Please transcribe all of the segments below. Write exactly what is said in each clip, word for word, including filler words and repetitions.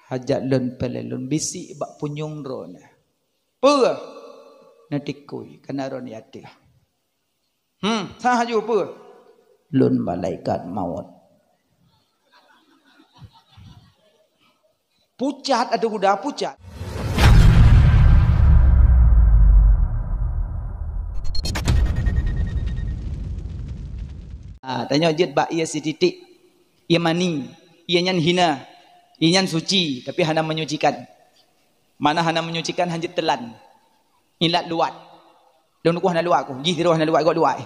Hajat lôn peuleueh lôn bisi bak punyueng droeneuh. Peue? Neutikui, kana droeneuh ateueh. Hmm, sa haju peue? Lôn malaikat maut. Pucat ateueh kuda, pucat. Ah, tanyoe jeuet bak ie sititik, ie mani, ie nyan hina, ie nyan suci, tapi hana menyucikan. Mana hana menyucikan, hana jeuet teulan. Ilat luwat. Lôn kuh hana luwat kuh, jih tiroh hana luwat, gok luwat.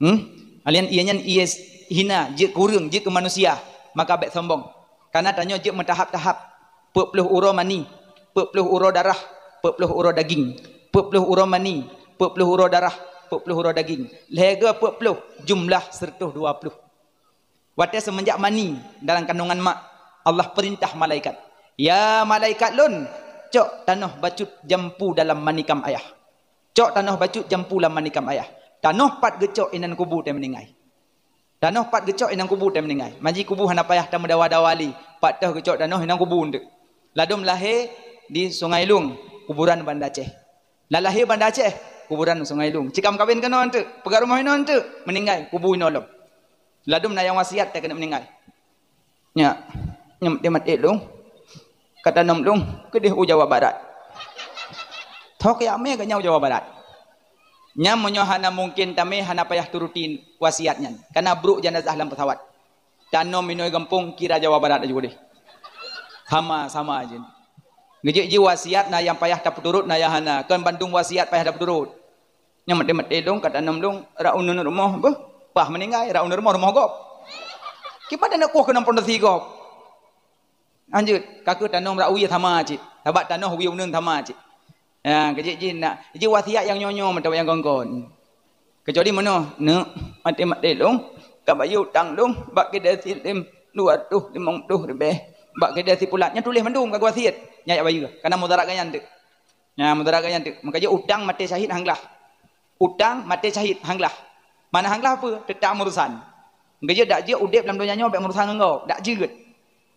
Hmm? Alian ie nyan ie hina, jeuet keu ureueng, jeuet keu manusia, maka bék sombong. Kana tanyoe jeuet meutahap-tahap. Peuet ploh uroe mani, peuet ploh uroe darah, peuet ploh uroe daging. Peuet ploh uroe mani, peuet ploh uroe darah, peuet ploh uroe daging. Lhée geu peuet ploh, jumlah seratus dua puluh. Watée seumeunjak mani dalam kandungan mak, Allah peurintah malaikat, "Ya malaikat lôn, cok tanoh bacut jampu dalam manikam ayah." Cok tanoh bacut jampu lam manikam ayah. Tanoh pat geucok inan kubu teuh meuninggai. Tanoh pat geucok inan kubu teuh meuninggai. Maji kubu hana payah tameudawa-dawa lé. Pat teuh geucok tanoh inan kubu eunteuk. Ladom lahé di Sungai Lueng, kuburan Banda Aceh. Na lahé Banda Aceh, kuburan Sungai Lueng. Cikam kawen keunoe eunteuk, peugah rumoh inoe eunteuk, meuninggai, kubu inoe lom. Ladom na nyang wasiat teuh keuneuk meuninggai. Nyak, nyak maté-maté lôn, ka tanom lôn keudeh u Jawa Barat. Tho keuyak mé geuh nyan u Jawa Barat. Nyan meunyoe hana mungken tamé, hana payah turuti wasiat nyan. Kana brok jeunazah lam pesawat. Tanom inoe gampông, kira Jawa Barat laju deh. Sama-sama jih. Geujek jih wasiat na nyang payah tapeuturot, na nyang hana. Kon bandum wasiat payah tapeuturot. Nyang maté-maté lôn, ka tanom lôn, rak uneuen rumoh, beuh, bah meuninggai, rak uneuen rumoh, rumoh gob. Kiban na kueh keunan pondasi gob. Lanjut, ka keuh tanom rak wie sama cit. Sabab tanoh wie uneuen sama cit. Ya, kejik jih nak, jih wasiat nyang nyoe-nyoe mantong nyang kon-kon. Kecuali meunoe, neuk, maté-maté lôn, ka bayeue utang lôn, bak keudè silem dua ratus limong puluh ribèe. Bak keudè si Pulat, nyan tuléh mandum ka geuwasiat. Nyan jak bayeue, kana mudarat gobnyan teuk. Nyan mudarat gobnyan teuk. Maka jih utang maté syahid han glah. Utang maté syahid han glah. Mana han glah peue? Teutap meurusan. Geujeuet dak jeuet udép lam donya nyoe bék meurusan ngon gob, dak jeuet.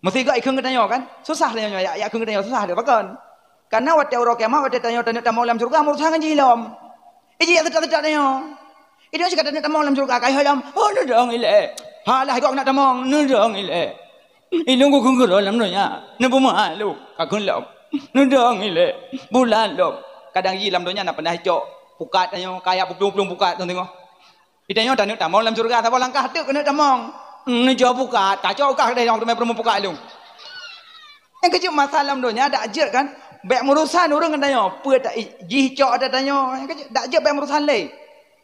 Meusigoe ikheun geutanyoe kan? Susah tanyoe nyoe, jak, jak kheun geutanyoe susah deh, pakon? Karena watèe uroe kiamat, watèe tanyoe taneuk tamong lam syeuruga, meurusan ngon jih lom. Iji jak teutak-teutak tanyoe. Idong sikat taneuk tamong lam syeuruga, ka ihôi lom. Oh, neudong ilèe. Halah, gok nak tamong, neudong ilèe. Ilôn kukheun keudroe lam donya, neupeumalu, ka kheun lom. Neudong ilèe, bulan lom. Kadang jih lam donya na pernah icok pukat tanyoe, kaya peuplong-plong pukat tanyoe. Di tanyoe taneuk tamong lam syeuruga, saboh langkah teuk keuneuk tamong. Neucok pukat, kacok kah deh nyang teumé peurumoh pukat lôn. Nyang keujeuet masa lam donya dak jeuet kan, bék meurusan ureueng ngon tanyoe. Peue ta-, jih cok ata tanyoe, nyang keujeuet dak jeuet bék meurusan lé.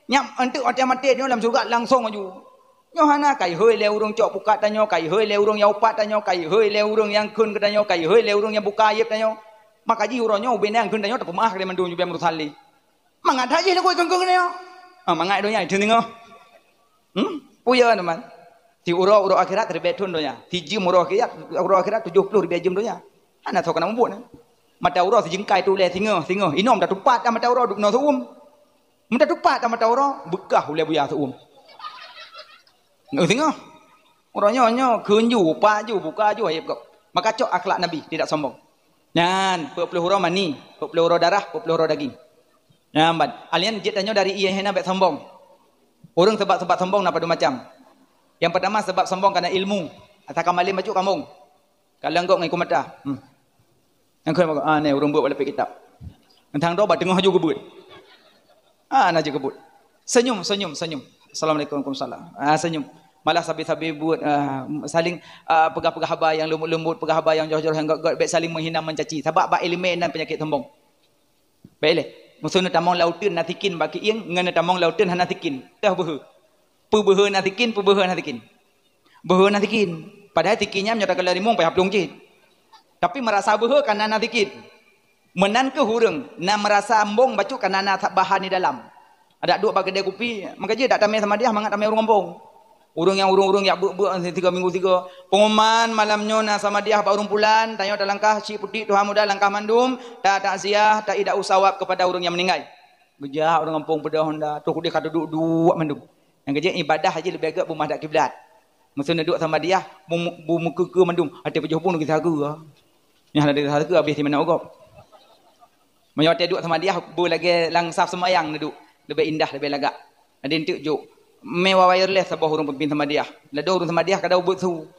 Nyak eunteuk watèe maté nyoe lam syeuruga langsong laju. Nyoe hana, ka ihôi lé ureueng cok pukat tanyoe, ka ihôi lé ureueng nyang upat tanyoe, ka ihôi lé ureueng nyang kheun keu tanyoe, ka ihôi lé ureueng nyang buka aéb tanyoe. Maka jih uroe nyoe ubé nyang kheun tanyoe teupeumeu'ah lé mandum jubé meurusan lé. Mangat that jih lakoe kheun-kheun tanyoe. Ah, mangat donya jih teungoh. Hmm? Peue ya, teman? Si uroe, uroe akhirat ribèe thon donya. Si jeuem uroe akhirat, uroe akhirat tujoh ploh ribèe jeuem donya. Hana soe keuneuk mubuet. Mata uroe sijeungkai tu lé singoh, singoh. Inom tatupat dah mata uroe duek noe seuuem. Meutatupat dah mata uroe, beukah ulèe buya seuuem. Ngeue singoh. Uroe nyoe, nyoe, kheun ju, upat ju, buka ju, aéb gob. Maka cok akhlak Nabi, tidak sombong. Nyan, peuet ploh uroe mani, peuet ploh uroe darah, peuet ploh uroe daging. Nyan ban. Alian jeuet tanyoe dari ie hina bék sombong. Ureueng sebab-sebab sombong na padum macam. Nyang peurtama sebab sombong karena ilmu. Asa ka malém bacut kamong. Ka leueng gob ngon ikeu mata. Hmm. Nyang kheun, "Ah, nè, ureueng beuet bak lapék kitab." Nyan droe bak teungoh aju geubeuet. Ah, na jeuet geubeuet. Senyum, senyum, senyum. "Assalamualaikum, waalaikumsalam." Ah, senyum. Malah sabe-sabe beuet, ah, saling, ah, peugah-peugah haba nyang leumbot-leumbot, peugah haba nyang jroh-jroh, nyang gét-gét, bék saling menghina, mencaci. Sabab bak ileumèe nan peunyakét sombong. Bék lé. Meuseu neutamong lam uteuen na sikin bak keuieng, ngon neutamong lam uteuen hana sikin. Teuh beuhe. Peubeuhe na sikin, peubeuhe na sikin. Beuhe na sikin. Padahai sikin nyan meunyoe takalon rimueng payah plueng cit. Tapi meurasa beuhe kana na sikin. Meunan keuh ureueng na meurasa sombong bacut kana na bahan di dalam. Adak duek bak keudè kupi, maka jih dak tamè samadiyah mangat tamè ureueng gampông. Ureueng nyang ureueng-ureueng jak beuet-beuet sigoe minggu sigoe. Pengumuman malam nyoe na samadiyah bak ureueng pulan, tanyoe talangkah cit putik tuha muda langkah mandum, ta takziah, ta ida'u sawab kepada ureueng nyang meuninggai. Geujak ureueng gampông peudong honda, troh keudeh ka teuduek-duek mandum. Nyang keujeuet ibadah jih leubeh gét beumah dak kiblat. Meuseu neuduek samadiyah, bu-, bu meukeue-keue mandum, até peujoh pun geusageu. Nyang ada satu habéh di mana gob. Meunyoe watée duek samadiyah, beu lagée lam saf seumayang neuduek, leubeh indah, leubeh lagak. Jadi enteuk jok. Mé wireless saboh ureuëng pimpin samadiyah. Ladôm ureuëng samadiyah kada ubeuet su.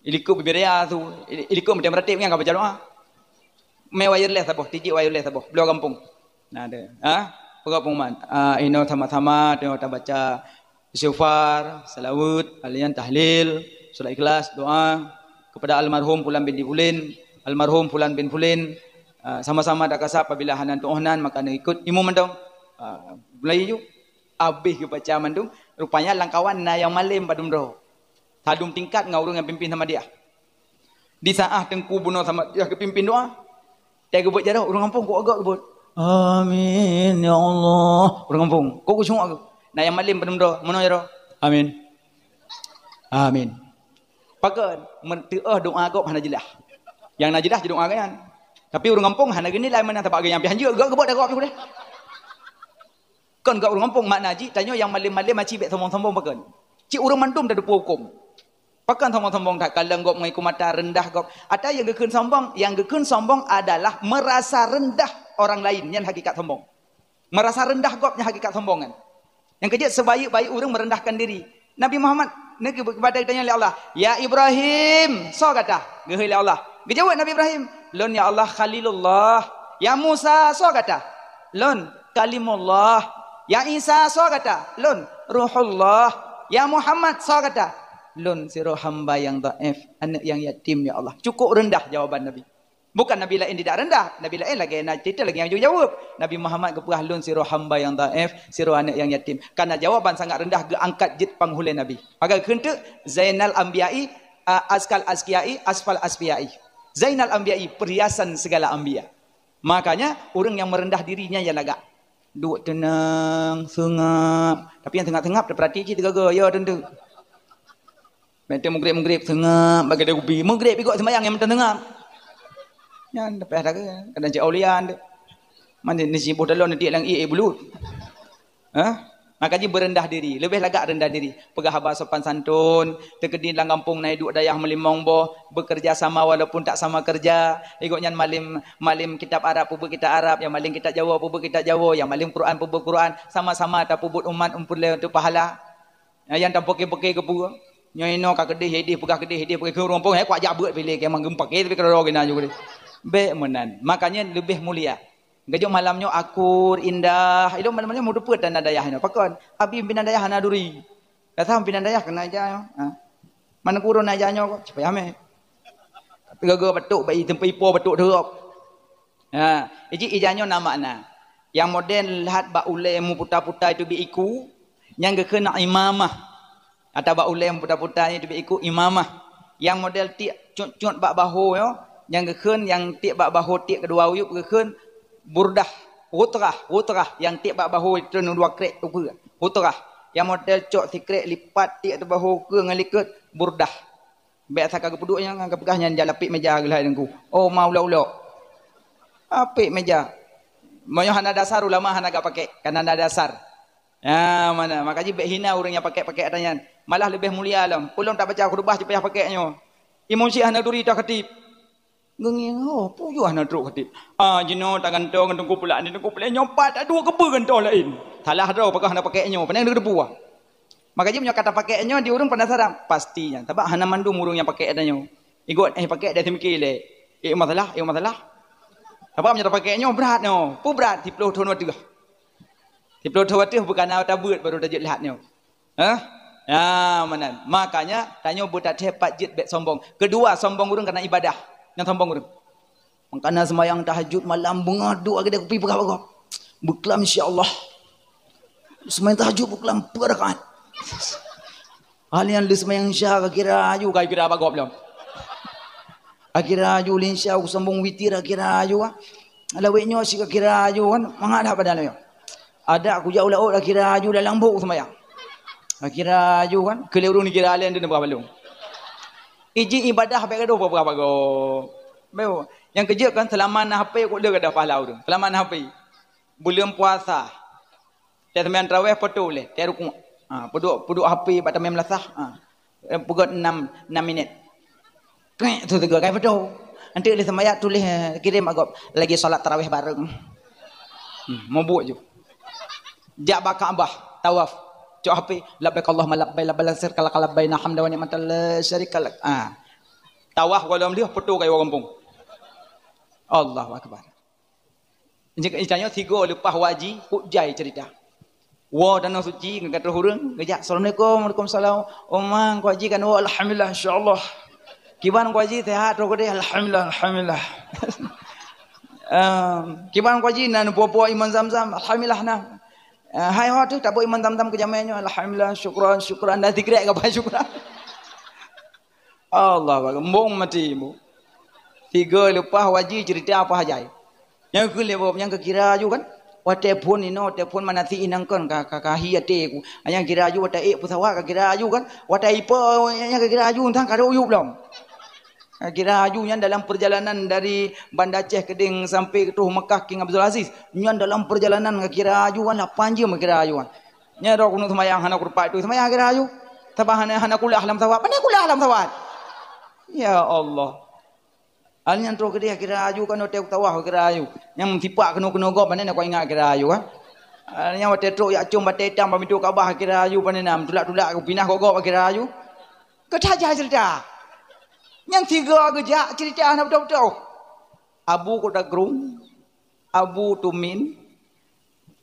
Ilikot bibir ya su. Ilikot meutem rateb nyan ka baca doa. Mé wireless saboh, tijik wireless saboh. Bloe gampông. Nah, ada. Ha? Peugah pengumuman. Ah, inoe sama-sama teuh tabaca istighfar, salawat, alian tahlil, surat ikhlas, doa kepada almarhum fulan bin fulan, almarhum fulan bin fulan. Ah, sama-sama dak kasab apabila hana tuoh nan maka neuikot imum mantong. Ah, mulai ju. Habéh geubaca mandum, rupanya lam kawan na nyang malem padum droe. Sadum tingkat ngon ureuëng nyang pimpin samadiyah. Di saat teungku bunoe samadiyah geupimpin doa, teuh geubuet jaroe ureuëng gampông kok agak geubuet. Amin ya Allah. Ureuëng gampông kok geusyuak geuh. Na nyang malem padum droe, meunoe jaroe. Amin. Amin. Pakon, meuteuoh doa gob hana jeulaih. Nyang na jeulaih doa geuh nyan. Tapi ureuëng gampông hana geunilai meunan sabab geuh nyang pih hanjeuet geubuet dah gob pih udeh. Kon gak ureuëng gampông makna jih, tanyoe nyang malem-malem aci bék sombong-sombong pakon. Cit ureuëng mandum teudeupeu huköm. Pakon sombong-sombong that, kalon gob ngon iku mata, rendah gob. Ata nyang geukheun sombong, nyang geukheun sombong adalah merasa rendah orang lain, nyan hakikat sombong. Merasa rendah gob nyan hakikat sombong kan. Nyang keujeuet sebaik-baik ureuëng merendahkan diri. Nabi Muhammad neugeubada geutanyoe lé Allah, "Ya Ibrahim, soe gata?" Geuhôi lé Allah. Geujaweueb Nabi Ibrahim, "Lôn ya Allah Khalilullah." "Ya Musa, soe gata?" "Lôn Kalimullah." "Ya Isa, soe gata?" "Lôn Ruhullah." "Ya Muhammad, soe gata?" "Lôn sidroe hamba nyang dhaif, aneuëk nyang yatim ya Allah." Cukup rendah jawaban Nabi. Bukan nabi laén tidak rendah. Nabi laén lagée na cerita lagée nyang jaweueb. Nabi Muhammad geupeugah, "Lôn sidroe hamba nyang dhaif, sidroe aneuëk nyang yatim." Karena jawaban sangat rendah geuangkat jeuet panghulée Nabi. Maka geukheun teuk Zainal Anbiya'i, a, Azkal Azkiyai, Asfal Asfiyai. Zainal Anbiya'i, perhiasan segala anbiya. Makanya ureuëng nyang merendah diri nyan nyang lagak. Duek teunang, seungab. Tapi nyang seungab-seungab teupeurati cit teugaga, ya tentu. Mantong mugreb-mugreb seungab bagi ada kupi. Mugreb ikot sembahyang nyang mantong seungab. Nyan lepas dah ke, kadang cik aulia tu. Mana ni sibuh talon nanti lang ie bulut. Ha? Maka ji berendah diri, lebih lagak rendah diri. Peugah haba sopan santun, teukeudi lam gampông na duek dayah meulimong boh, bekerja sama walaupun tak sama kerja. Ikot nyan malem, malem kitab Arab peubuet kitab Arab, nyang malem kitab Jawa peubuet kitab Jawa, nyang malem Quran peubuet Quran, sama-sama tapeubuet umat umpur lé untuk pahala. Nyang tapeuke-peuke keu peue? Nyoe inoe ka keudeh, ideh peugah keudeh, ideh peugah keu ureuëng pong, hai kuajak beuet piléh keu mang geumpake tapi keudroe keunan ju keudeh. Bék meunan. Makanya leubeh mulia. Geujok malam nyoe akur, indah. Ilôn malam nyoe meuteupeue tanda dayah nyoe. Pakon? Abi pimpinan dayah hana duri. Kata pimpinan dayah kena ija nyoe. Ha. Mana guru na ija nyoe ko? Supaya ameh. Tapi gaga batuk, bai tempat ipo batuk terop. Ha, iji ija nyoe na makna. Yang model lahat bak ulée muputa-puta itu bi iku, nyang geukheun imamah. Atawa bak ulée muputa-puta itu bi iku imamah. Yang model tiek cut-cut bak bahu nyoe, nyang geukheun, nyang tiek bak bahu tiek keudua uyueb geukheun burdah, ghutrah, ghutrah, yang tiek bak bahu itu dua krek ukeue, ghutrah. Yang model cok sikrek lipat tiek teubahu ukeue ngon likot burdah. Bék asai ka geupeuduk nyan, ka peugah nyan jak lapik meja geulahai teungku. Oh, ma ulok-ulok. Apik meja. Meunyoe hana dasar, ulama hana gak pakai, karena hana dasar. Ya, mana? Maka ji bék hina ureuëng nyang pakai-pakai ata nyan. Malah leubeh mulia lom. Ulôn tabaca khutbah cit payah pakai nyoe. Imum syiah hana duri ta khatib. Geungieng, oh, puyuh hana trok khatib. Ah, jinoe tagantong ngon teungku pulak ni, teungku pulak nyoe pat, aduh, keupeue gantoh laén. Salah droe, pakon hana pakai nyoe, pandai deungoe teupeue. Maka jih meunyoe ka tapakék nyoe di ureuëng penasaran, pasti nyan. Sabab hana mandum ureuëng nyang pakék ata nyoe. Igot, eh, pakék dari seumiké lé. Eh, masalah, eh, masalah. Sabab meunyoe tapakék nyoe brat nyoe. Peue brat? Siplôh thon wateuh. Siplôh thon wateuh bukan na tabeuet baru tajeuet lahat nyoe. Hah? Ya, meunan. Makanya tanyoe beutathé pat jeuet bék sombong. Keudua, sombong ureuëng karena ibadah. Nyang sombong ureuëng. Makana seumayang tahajud malam beungoh duek lagée kupi peugah bagoe. Beuklam insya Allah. Seumayang tahajud beuklam peuet rakaat. Hal nyang lheueh seumayang isya ka kira aju, ka kira bagoe lom. Ka kira aju lheueh isya kusambong witir ka kira aju. Lawét nyoe si ka kira aju kan, mangat dah pada nyoe. Adak kujak u laôt ka kira aju dalam bôk seumayang. Ka kira aju kan, keu lé ureuëng dikira laén tu peugah balong. Iji ibadah bék gadoh peugah bagoe. Beu. Nyang keujeuet kan, seulama na HP kok le gadoh pahala ureuëng. Seulama na HP. Buleuen puasa. Teuh seumayang tarawih foto lé, teuh rukuk. Ha, peuduek, peuduek HP bak tamé meulasah. Ha. Eh, peugot enam, enam minit. Krek tu teuga kai foto. Nanti lé seumayang tuléh, eh, kirém bak gob, lagi salat tarawih bareng. Hmm, mabuk ju. Jak bak Ka'bah, tawaf. Cok H P, "Labbaik Allahumma labbaik, labbaik la syarika laka labbaik, innal hamda wan ni'mata laka la syarika lak." Ah. Tawaf gohlom lheueh, foto keu gampông. Allahu Akbar. Jika tanyoe sigoe leupah Wan Haji, kok jai ceurita. Woe Tanoh Suci ngon ka troh ureueng, geujak, "Assalamualaikum." "Waalaikumsalam." "Oh, Mang, Wan Haji kan?" "Oh, alhamdulillah, insyaallah." "Kiban Wan Haji, sehat troh keudeh?" "Alhamdulillah, alhamdulillah." Em, "Kiban Wan Haji, na neupue-pue iman Zamzam?" "Alhamdulillah, na." "Eh, hai ho teuh, tabôh iman Zamzam keu jamèe nyoe." "Alhamdulillah, syukran, syukran." Dan sikrek ka bah syukran. Allah Akbar. Embong mati, Bu. Sigoe leupah Wan Haji ceurita apa hajai. Nyang keu lhèe boh, nyang keu kira aju kan? Watèe phôn inoe, watèe phôn manasik inong kon ka, ka, ka hi até ku. Nyang kira aju watèe ék peusawat ka kira aju kan? Watèe ipo nyang ka kira aju entah ka dok yub lom. Ka kira aju nyan dalam perjalanan dari Banda Aceh keudéh sampai troh Mekah King Abdul Aziz. Nyan dalam perjalanan ka kira aju kan, lapan jeuem ka kira aju kan. Nyan droe keuneuk seumayang hana kuteumpat tu. Seumayang kira aju. Sabab hana, hana kulah lam sawat. Pane kulah lam sawat? Ya Allah. Hal nyan troh keudéh kira aju kan, watèe tawaf kira aju. Nyang sipak keunoe-keunoe gob, pane na kuingat kira aju kan. Hal nyan watèe trok jak com batèe itam bak pintoe Ka'bah kira aju, pane na meutulak-tulak pinah gob-gob kira aju. Geutajak ceurita. Nyan sigoe geujak ceurita hana beutôi-beutôi. Abu Kota Krung, Abu Tumin,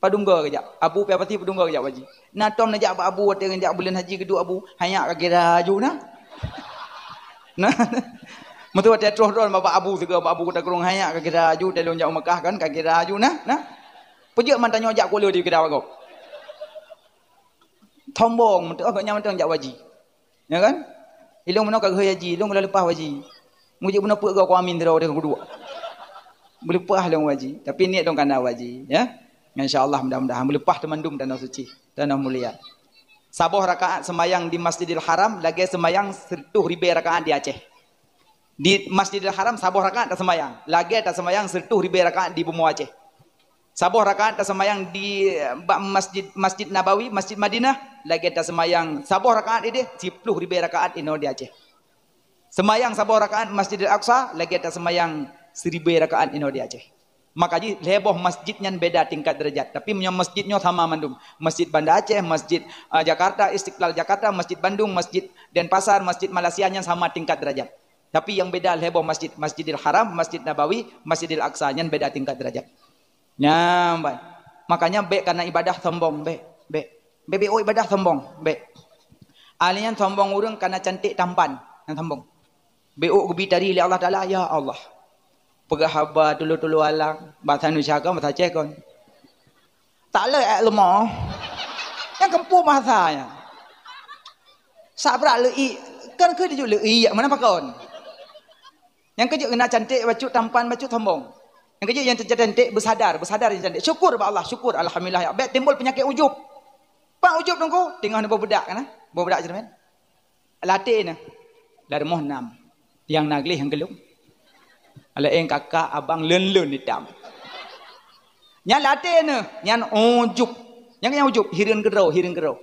padum goe geujak. Abu pih pasti padum goe geujak Wan Haji. Na tom neujak bak Abu watèe geujak buleuen haji geuduek Abu, "Hai nyak ka kira aju na." Nah. Meuseu watèe troh droe bak Abu sigoe bak Abu Kota Krung, "Hai nyak ka kira aju, watèe lôn jak u Mekah kan ka kira aju na." Nah. Peujeuet man tanyoe jak kuleue di kira bak gob. Sombong, meuteuk gobnyan mantong jak Wan Haji. Ya kan? Ilôn bunoe ka geuhôi haji, ilôn ka leupah Wan Haji. Mujak bunoe peuet goe ku amin sidroe deh kuduek. Beuleupah lôn Wan Haji, tapi niet lôn ka na Wan Haji, ya. Insya Allah mudah-mudahan beuleupah teumandum Tanoh Suci, Tanoh Mulia. Saboh rakaat seumayang di Masjidil Haram lagèe seumayang sireutoh ribèe rakaat di Aceh. Di Masjidil Haram saboh rakaat taseumayang, lagèe taseumayang sireutoh ribèe rakaat di bumoe Aceh. Saboh rakaat taseumayang di, eh, bak Masjid, Masjid Nabawi, Masjid Madinah, lagèe taseumayang saboh rakaat idéh siploh ribèe rakaat inoe di Aceh. Seumayang saboh rakaat Masjidil Aqsa, lagèe taseumayang siribèe rakaat inoe di Aceh. Maka jih lhèe boh masjid nyan beda tingkat derajat. Tapi meunyoe masjid nyoe sama mandum. Masjid Banda Aceh, Masjid, eh, Jakarta, Istiqlal Jakarta, Masjid Bandung, Masjid Denpasar, Masjid Malaysia nyan sama tingkat derajat. Tapi nyang beda lhèe boh masjid, Masjidil Haram, Masjid Nabawi, Masjidil Aqsa, nyan beda tingkat derajat. Nyan, baik. Makanya bèk kana ibadah sombong, bèk, bèk. Bèk, bèk, oh, ibadah sombong, bèk. Ahli nyan sombong ureueng kana cantik tampan, nyan sombong. Bèk, oh, geubi tari lé Allah Taala, ya Allah. Peugah haba tulo-tulo alang, bahasa Indonesia kon, bahasa Aceh kon. Tak lé ék leumo. Nyang keumpung bahasa nyan. Sabrak leuik, kan keu dijok leuik, mana pakon. Nyang keujeuet na cantik bacut, tampan bacut, sombong. Nyang keujeuet nyang cantik beusadar, beusadar nyang cantik. Syukur bak Allah, syukur, alhamdulillah. Ya, bèk timbul peunyakét ujub. Pan ujub teungku, teungoh neuboh beudak kan, eh? Boh beudak cermin. Latèe neuh. Lam rumoh nam. Nyang na gleh nyang keulong. Laén kakak abang leun-leun itam. Nyan latèe neuh, nyan ujub. Nyang, nyang ujub, hireuen keudroe, hireuen keudroe.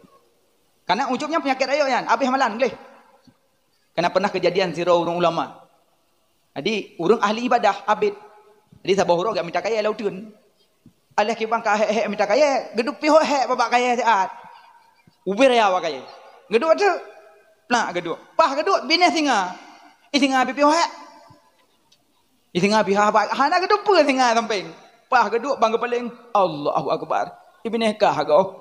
Karena ujub nyan peunyakét rayeuk nyan, abéh amalan gleh. Karena pernah kejadian sidroe ureueng ulama. Jadi, ureueng ahli ibadah, abid. Jadi, saboh uroe geumita kayèe lam uteuen. Alah kiban ka hék-hék mita kayèe, geuduek pih hék bak kayèe siat. Ubé raya bak kayèe. Geuduek teuk. Plak geuduek. Paih geuduek binéh singa. Ih singa pih hék. Ih singa pih haba, hana geuduek peue singa sampéng. Paih geuduek bang geupaleng. Allahu Akbar. Ih binéh kah gob.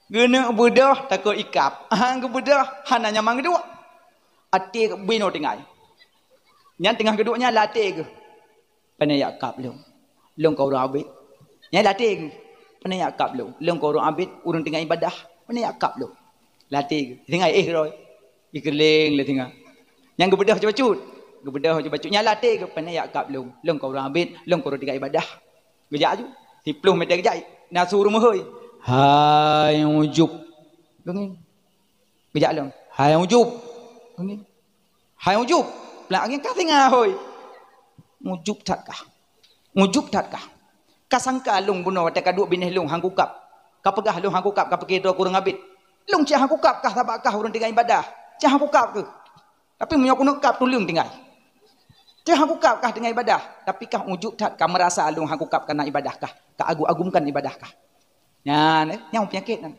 Geuneuk beudôh takot ikab. Han geubeudôh hana nyaman geuduek. Até binoe tinggai. Nyan teungoh geuduek nyan latèe geuh. Pane jak kab lôn. Lôn kon ureueng abét. Nyan latèe geuh. Pane jak kab lôn. Lôn kon ureueng abét, ureueng tinggai ibadah. Pane jak kab lôn. Latèe geuh. Tinggai éh roh. Ikeuleng lé singa. Nyan geubeudôh bacut-bacut. Geubeudôh bacut-bacut. Nyan latèe geuh pane jak kab lôn. Lôn kon ureueng abét, lôn kon ureueng tinggai ibadah. Geujak aju. Siploh mètè geujak. Na su ureueng meuhôi. Hai ujub. Beungéh. Geujak lom. Hai ujub. Hai ujub. Peulak angén ka singa hôi. Ujub that kah. Ujub that kah. Ka sangka lôn bunoe watèe ka duek binéh lôn han kukab. Ka peugah lôn han kukab, ka pike droe keu ureueng abét. Lôn cit han kukab kah sabab kah ureueng tinggai ibadah. Cit han kukab keuh. Tapi meunyoe keuneuk kab tuleueng tinggai. Teuh hangkukab kah teungoh ibadah, tapi kah ujub that ka meurasa lôn hangkukab kana ibadah kah, ka agung-agungkan ibadah kah. Nyan, eh, nyang peunyakét nyan.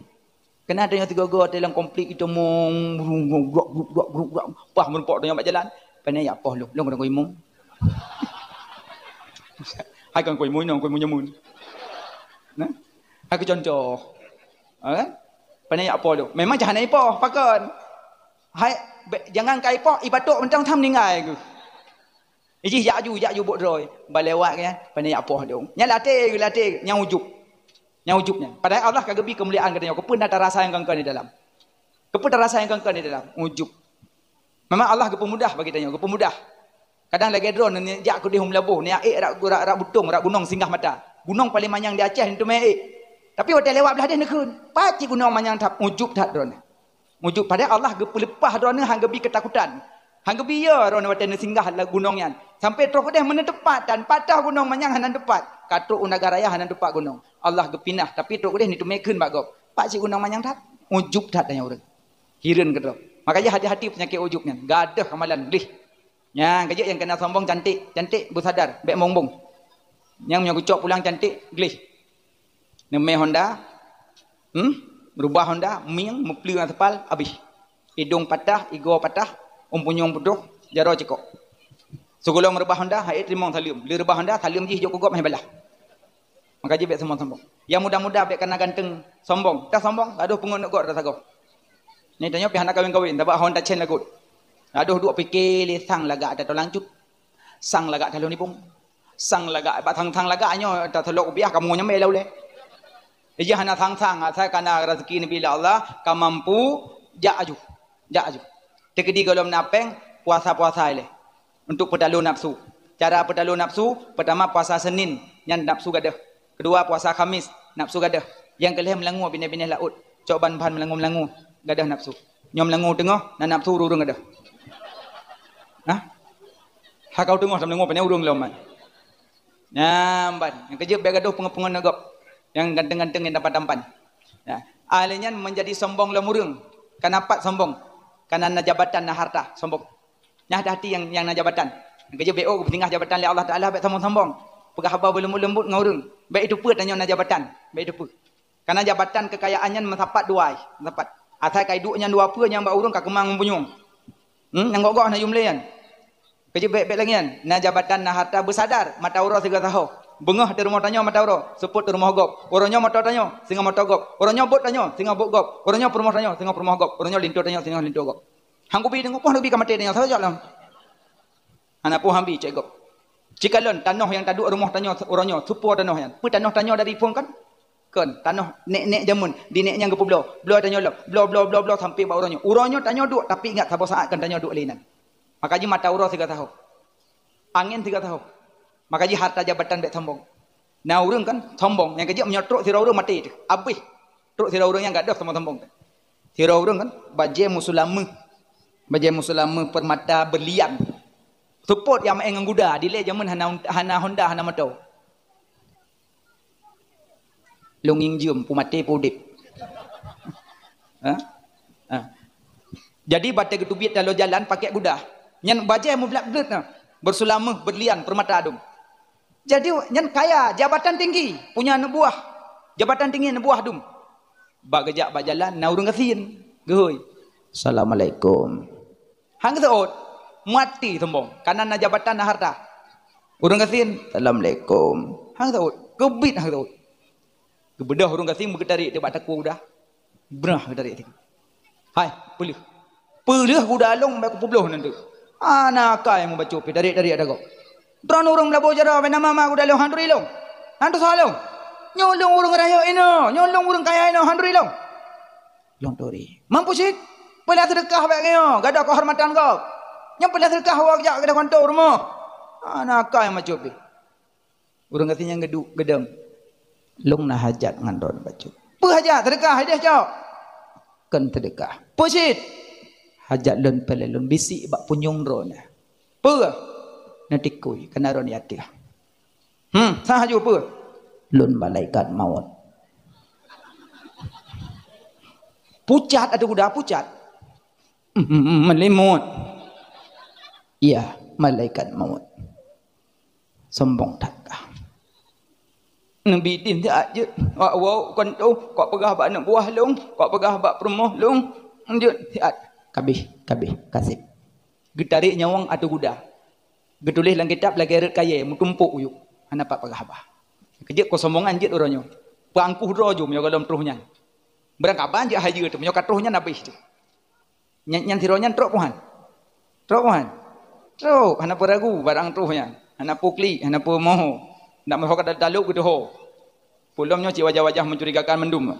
Keunan tanyoe sigoe-goe teuh lam konflik itamong, brung, brung, brok, brok, brok, brok, brok. Pah meurumpok tanyoe bak jalan, pane jak poh lôn, lôn keuneuk imum. Hai kon keu imum inong, keu imum jameun. Nah, hai keu contoh. Ha kan? Pane jak poh lôn. Memang jah hana ipoh, pakon. Hai, be-, jangan kai poh, ibatok mantong tham ninggai geuh. Ijih jak ju, jak ju bok droe. Balewat kan, pane jak poh lôn. Nyan lateh, lateh, nyang ujub. Nyang ujub nyan. Padahai Allah ka geubi keumuliaan geutanyoe. Keupeue na tarasa nyang kangkon di dalam? Keupeue tarasa nyang kangkon di dalam? Ujub. Memang Allah geupeumudah bagi tanyoe, geupeumudah. Kadang lagée droe neujak keudeh u Meulaboh, neujak ék rak, rak, rak butong, rak gunong singgah mata. Gunong paléng manyang di Aceh, neuteumé ék. Tapi watée lewat blah deh neukheun, pat cit gunong manyang that, ujub that droeneuh. Ujub, padahai Allah geupeuleupah droeneuh han geubi keutakutan. Han geubi yo droeneuh watée neusinggah lam gunong nyan. Sampai troh keudeh meuneuteupat dan patah gunong manyang hana teupat. Ka trok u Nagan Raya hana teupat gunong. Allah geupinah, tapi trok keudeh neuteumé kheun bak gob. Pat cit gunong manyang that, ujub that tanyoe ureuëng. Hireuen keudroe. Makajih hati-hati peunyakét ujub nyan. Gadôh amalan gleh. Nyan, kajeuet nyang keuneuk sombong cantik, cantik beusadar, bék sombong. Nyang meunyoe geucok pulang cantik, gleh. Neumé Honda, hmm? Rubah Honda, mieng, meupleue aspal, abéh. Idong patah, igoe patah, ôn punyueng putôh, jaroe cekok. Sigohlom rubah Honda, hai teurimong saleuem. Lé rubah Honda, saleuem jih jok keu gob meubalah. Makajih bék sombong-sombong. Nyang muda-muda bék kana ganteng sombong. Tasombong, gadôh peungon neuk gob tasagoe. Ni tanyoe pih hana kawén-kawén, tabak hon tacén lagot. Gadôh duek pike lé sang lagak tatolang cut. Sang lagak talon nibong. Sang lagak, bak sang-sang lagak nyoe taseulok ubiah kamoe nyamé laulée. Ijih hana sang-sang, asai kana raseuki neubi lé Allah, ka mampu, jak aju. Jak aju. Teukeudi gohlom na péng, puasa-puasa ilée. Untuk peutaloe nafsu. Cara peutaloe nafsu, peutama puasa Senin, nyan nafsu gadôh. Keudua puasa Khamis, nafsu gadôh. Nyang keulhée meulangue binéh-binéh laôt, cok ban-ban meulangue-meulangue, gadôh nafsu. Nyoe meulangue teungoh, na nafsu ureuëng gadôh. Nah? Hakau teungoh meulangue pane ureuëng lom man. Nyan ban, nyang keujeuet bék gadôh peungon-peungon gob. Nyang ganteng-ganteng nyang tampan-tampan. Ya. Ahli nyan menjadi sombong lom ureuëng. Kana pat sombong. Kana na jabatan, na harta, sombong. Nyan hati-hati nyang, nyang na jabatan. Keujeuet bék oh geupeusingah jabatan lé Allah Taala bék sombong-sombong. Peugah haba beuleumbot-leumbot ngon ureuëng. Bék itu peuet tanyoe na jabatan. Bék itu peuet. Karena jabatan kekayaan nyan meusapat dua, meusapat. Asai kai duek nyan dua peue nyang bak ureuëng ka keumang punyueng. Hmm, nyang gok-gok na yum lé nyan. Keujeuet bék-bék lagée nyan. Na jabatan, na harta beusadar, mata uroe sigoe saho. Beungoh teuh rumoh tanyoe mata uroe, seupôt teuh rumoh gob. Uroe nyoe moto tanyoe, singoh moto gob. Uroe nyoe bot tanyoe, singoh bot gob. Uroe nyoe peurumoh tanyoe, singoh peurumoh gob. Uroe nyoe linto tanyoe, singoh linto gob. Han kubi teungoh poh neubi ka maté tanyoe, sabe jak lom. Hana poh hambi cek gob. Cikalon tanoh nyang taduek rumoh tanyoe uroe nyoe, supo tanoh nyan. Peue tanoh tanyoe dari phon kan? Kon, tanoh nek-nek jameun, di nek nyang geupeubloe. Bloe tanyoe lom, bloe, bloe, bloe, bloe sampai bak uroe nyoe. Uroe nyoe tanyoe duek, tapi ingat saboh saat kan tanyoe duek lé nan. Maka jih mata uroe sigoe saho. Angén sigoe saho. Maka jih harta jabatan bék sombong. Na ureuëng kan sombong, nyang keujeuet meunyoe trok sidroe ureuëng maté teuh. Abéh. Trok sidroe ureuëng nyang gadôh sombong-sombong teuh. Sidroe ureuëng kan bajée meusulameuh. Bajée meusulameuh peurmata berlian. Seupôt nyang maén ngon guda, dilée jameun hana, hana Honda, hana moto. Lôn ngieng jeuem, peu maté peu udeb. Ha? Ha. Jadi batée geuteubiet taloe jalan pakèk guda. Nyan bajée meublak-bleuet na. Beusulameuh, berlian, peurmata dum. Jadi nyan kaya, jabatan tinggi, punya aneuk buah. Jabatan tinggi aneuk buah dum. Bak geujak bak jalan na ureuëng gasien, geuhôi. Assalamualaikum. Han geuseuôt, maté sombong. Kana na jabatan, na harta. Ureuëng gasien, "Assalamualaikum." Han geuseuôt, keubiet han geuseuôt. Geubeudôh ureuëng gasien beugeutarék teuh bak takue udah. Brah geutarék teuh. "Hai, peuleueh. Peuleueh guda lôn bèk kupeubloh nan teuk." Hana akai meubacut pih tarék-tarék ata gob. Droeneuh ureuëng Meulaboh jaroe bèk nama ma guda lôn, han turi lôn. Han tusoe lôn. Nyoe lôn ureuëng rayeuk inoe, nyoe lôn ureuëng kaya inoe, han turi lôn. Lôn turi. Mampu cit. Peulah seudeukah bèk nyoe, gadôh keuhormatan gob. Nyang peulah seudeukah awak jak gadôh kantô rumoh. Hana akai meubacut pih. Ureuëng gasien nyang geuduek geudong. Lôn na hajat ngon droeneuh bacut. Peue hajat? Seudeukah, ideh cok. Kon seudeukah. Peue cit? Hajat lôn peulé lôn bisiek bak punyueng droeneuh. Peue? Neutikui, kana droeneuh ateueh. Hmm, sa haju peue? Lôn malaikat maut. Pucat ateueh guda, pucat. Hmm, meulimot. Iya. malaikat maut. Sombong that kah. Nabi Idris jeuet, "Wak woe kon toh, kok peugah bak aneuk buah lôn, kok peugah bak peurumoh lôn, jeuet siat." Kabeh, kabeh, kaseb. Geutarek nyawöng ateueh guda. Geutuléh lam kitab lagèe rot kayèe, meutumpok u yup. Hana pat peugah haba. Keujeuet keusombongan jeuet uroe nyoe. Peuangkuh droe ju meunyoe gohlom troh nyan. Beurangkaban jeuet hayeue teuh, meunyoe ka troh nyan habéh teuh. Nyan, nyan sidroe nyan trok puhan. Trok puhan. Trok, hana peue ragu barang troh nyan. Hana peue klik, hana peue moho. Nak meuho ka talop geutuho. Peulom nyoe cit wajah-wajah mencurigakan mandum.